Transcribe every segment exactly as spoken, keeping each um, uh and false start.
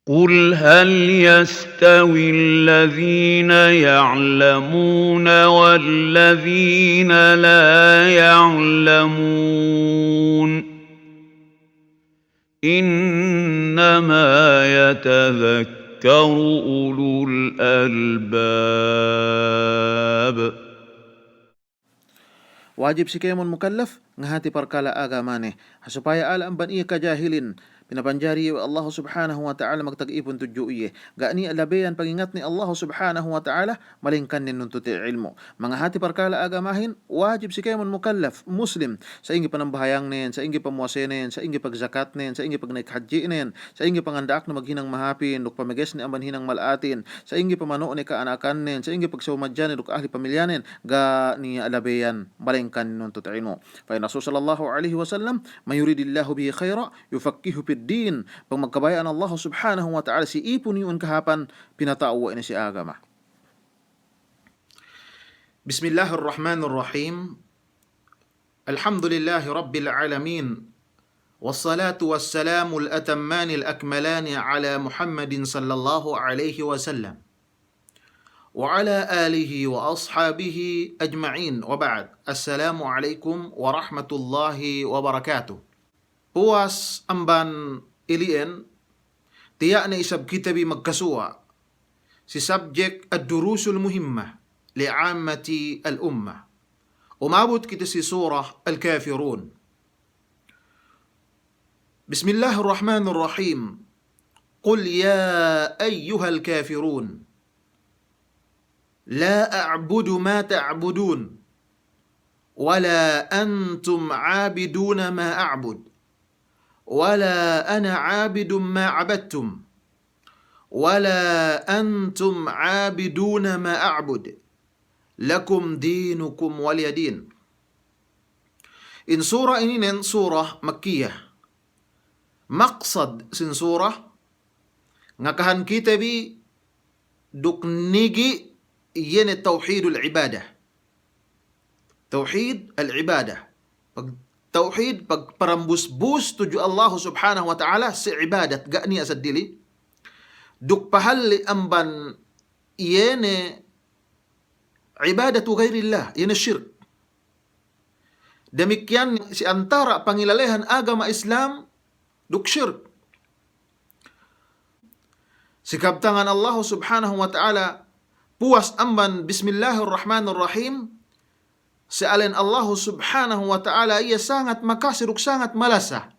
قل هل يستوي الذين يعلمون والذين لا يعلمون إنما يتذكر أولو الألباب. Wajib si kēmon mukallaf ngahāti parkala' agamane, ha supaya ala' amban iye kajahilin, pinapanjari iye we' Allahu Subhanahu wa Ta'ala magtag'ipun tudju iye. Ga' niya' labeyan pangingatne Allahu Subhanahu wa Ta'ala, malingkan ne nuntute ilmu'. Mangahāti parkala' agamahin, wajib si kēmon mukallaf, muslim, sa'ingge panambahayangnen, sa'ingge pamuwasenen, sa'ingge pagjakatnen, sa'ingge pagna'ik hadji'nen, sa'ingge panganda'akne maghinang mahāpin, duk pamegesne amban hinang mala'atin, sa'ingge pamano'ne ka'anakannen, sa'ingge pagsaumajjane duk ahli pamilyanen, ga' niya' labeyan, malingkan nuntut ilmu'. Pa'in Rasul sallallahu alaihi wasallam, "Man yuridillahu bihi khaira, yufaqqihhu fid din." Bang magkabaya'an Allahu Subhanahu wa Ta'ala si ipun iyu'un kahāpan, pinata'u we' ne si agama. Bismillahirrahmanirrahim. الحمد لله رب العالمين، والصلاة والسلام الأتمان الأكملان على محمد صلى الله عليه وسلم، وعلى آله وأصحابه أجمعين، وبعد. السلام عليكم ورحمة الله وبركاته. Puwas amban ili'en, tiya' ne isab kite bi magkasuwa' si subject الدروس المهمة لعامة الأمة. Umabut kite si surah Al-Kafirun. بسم الله الرحمن الرحيم. قل يا أيها الكافرون. لا أعبد ما تعبدون، ولا أنتم عابدون ما أعبد، ولا أنا عابد ما عبدتم، ولا أنتم عابدون ما أعبد، لكم دينكم ولي دين. In surah ininen surah Makkiyah. Maksad sin surah, ngakahan kite bi duk nigi' iye ne tawhidul ibadah. Tawhid al-ibadah. Pag-, tawhid, pagparambusbus tudju Allahu Subhanahu wa Ta'ala si ibadat, ga' niya' seddili. Duk pahalli' amban iye ne ibadatu ghairillah, iye ne shirk. Damikkiyan si antara' pangilalehan agama Islam duk shirk. Si kabtangan Allahu Subhanahu wa Ta'ala, puwas amban Bismillahirrahmanirrahim, si alen Allahu Subhanahu wa Ta'ala iye sangat makasi duk sangat malasa.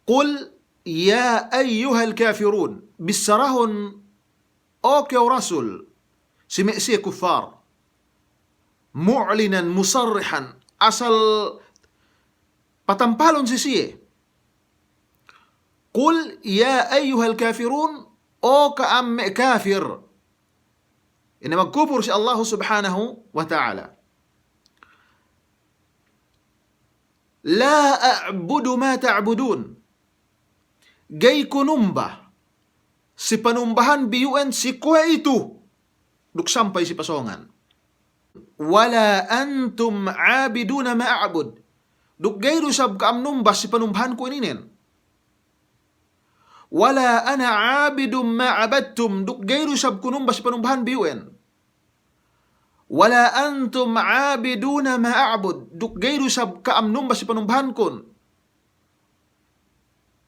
قل يا أيها الكافرون. Bissarahun, o kew Rasul, si me' siye kuffar. معلنا مصرحا, asal patampalun si siye. قل يا أيها الكافرون, o ka'am me' kafir. Ine magkupur si Allahu Subhanahu wa Ta'ala. لا أعبد ما تعبدون. Ga'i ku numba si panumbahan bi iyu'en si kuwe'itu duk sampay si pasōngan. ولا أنتم عابدون ما أعبد. Duk ga'i du isab ka'am numba si panumbahanku ininen. ولا أنا عابد ما عبدتم, duk ga'i du isab ku numba si panumbahan bi iyu'en. ولا أنتم عابدون ما أعبد, duk ga'i du isab ka'am numba si panumbahankun.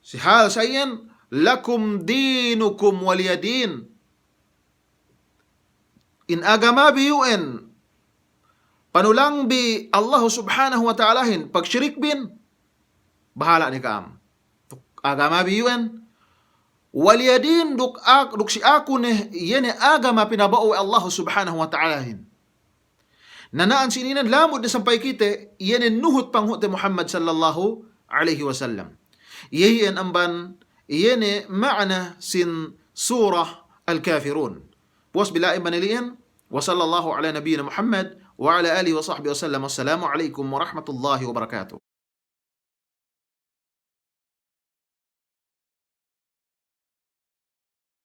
Si hal sa iyan, لكم دينكم ولي دين. In agama bi iyu'en panulang bi Allahu Subhanahu wa Ta'alahin, pagshirik bin, bahala' ne ka'am. Agama bi iyu'en, ولي دين, duk ak-, duk si aku ne, iye ne agama pinabo'o we' Allahu Subhanahu wa Ta'alahin. Na na'an si ininen lamud ne sampay kite, iye ne nuhut panghu'te Muhammad sallallahu alaihi wasallam. Iye iyan amban, iye ne ma'ana sin surah Al-Kafirun. Puwas bi la'i amban ili'en, وصلى الله على نبينا محمد وعلى آله وصحبه وسلم. والسلام عليكم ورحمة الله وبركاته.